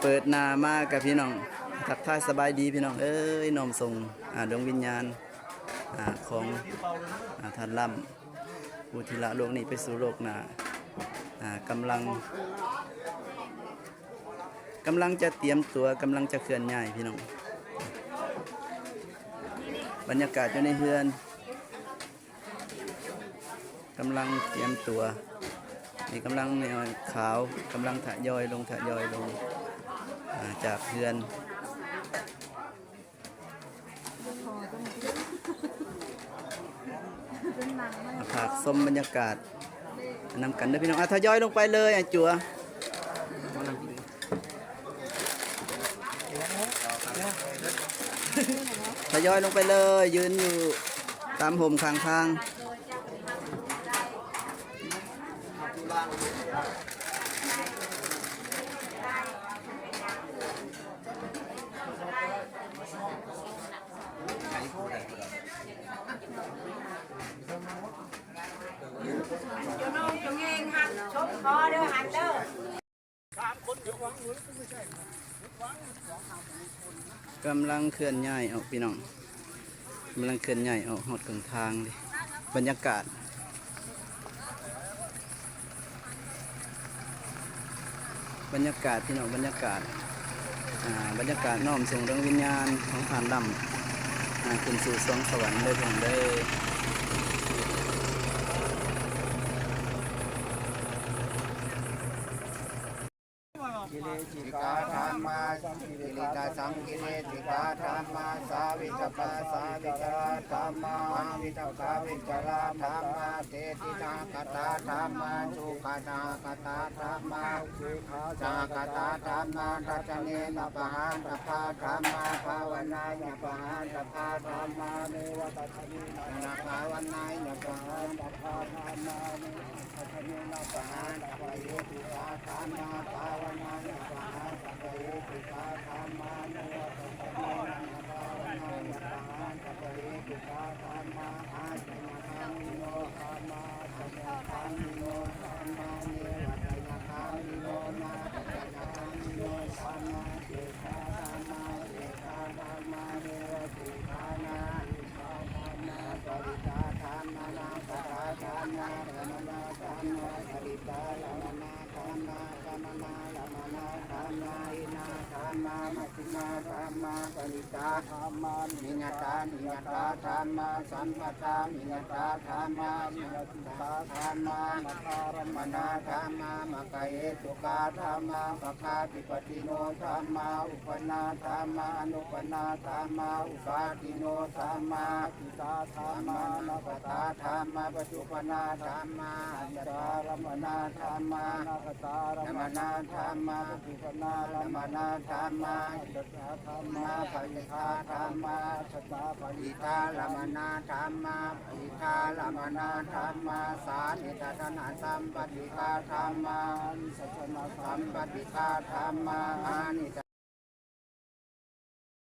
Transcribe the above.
ເປີດໜ້າມາກະພີ່ນ້ອງ ທັກທາຍສະບາຍດີພີ່ນ້ອງເອີຍ ນ້ອມສົ່ງ ອາ ດວງວິນຍານ ອາ ຂອງ ອາ ທ່ານລ້ຳ ຜູ້ທີ່ລະໂລກນີ້ໄປສູ່ໂລກໜ້າ ອາ ກຳລັງ ກຳລັງຈະຕຽມຕົວ ກຳລັງຈະເຄື່ອນຍ້າຍພີ່ນ້ອງ ບັນຍາກາດຢູ່ໃນເຮືອນ ກຳລັງຕຽມຕົວ ນີ້ກຳລັງແນວຂາວ ກຳລັງທະຍອຍລົງ ທະຍອຍລົງ ອາ ຈາກເຮືອນ ມາພາກຊົມບັນຍາກາດນຳກັນເດີພີ່ນ້ອງ ອາ ທະຍອຍລົງໄປເລີຍ ອາ ຈົວ ທະຍອຍລົງໄປເລີຍ ຢືນຢູ່ຕາມຮົ່ມຂ້າງທາງ. ຢູ່ນອກຢູ່ເຮງ ຮັກຊົມຂໍເດີ ຫັນເດີ. ກຳລັງເຄື່ອນຍ້າຍອອກພີ່ນ້ອງ ກຳລັງເຄື່ອນຍ້າຍອອກຮອດເຄິ່ງທາງເດ ບັນຍາກາດ ບັນຍາກາດພີ່ນ້ອງ ບັນຍາກາດ ອາ ບັນຍາກາດນ້ອມສົ່ງດວງວິນຍານຂອງທ່ານລ້ຳ ອາ ຂຶ້ນສູ່ສວງສະຫວັນເດີພີ່ນ້ອງເດີ. ກິເລສິກາທຳມາ ກິເລສະສັງກິເລສິກາທຳມາ ສາວິຕະປາສາວິຕະລາທຳມາ ອະວິຕະກາວິຕະລາທຳມາ ເສທິນາຄະຕາທຳມາ ສຸຂະນາຄະຕາທຳມາ ສາຄະຕາທຳມາ ທັດສະເນນະປະຫານຕະພາທຳມາ ພາວະນາຍະປະຫານຕະພາທຳມາ ເນວະທັດສະເນນະ ພາວະນາຍະປະຫານຕະພາທຳມາ ເນວະທັດສະເນນະປະຫານຕະປະເຫຕຸກາທຳມາ ພາວະນາຍະປະຫານຕະປະເຫຕຸກາທຳມາ ເນວະທັດສະເນນະ ພາວະນາຍະປະຫານຕະປະເຫຕຸກາທຳມາ ອາ ທຳມາ ທິນາທຳມາ ປະລິຕາທຳມາ ນິຍຕາ ນິຍຕາທຳມາ ສຳປະທາ ນິຍຕາທຳມາ ສຳປະທາທຳມາ ມະຄາລະມະນາທຳມາ ມັກກະເຫຕຸກາທຳມາ ປະຄາທິປະຕິໂນທຳມາ ອຸປະນາທຳມາ ອະນຸປະນາທຳມາ ອຸປາທິໂນທຳມາ ຕາທຳມາ ນະປະຕາທຳມາ ປັດຈຸປະນາທຳມາ ອັດຈະຕາລະມະນາທຳມາ ນະກະຕາລະມະນາທຳມາ ປັດຈຸປະນາລະມະນາທຳມາ ອັດຈະຕາທຳມາ ປະລິທາທຳມາ ອັດຈະຕາປະລິທາລະມະນາທຳມາ ປະລິທາລະມະນາທຳມາ ສານິທັດສະນະສຳປະຕິກາທຳມາ ສະນະສຳປະຕິກາທຳມາ ອານິ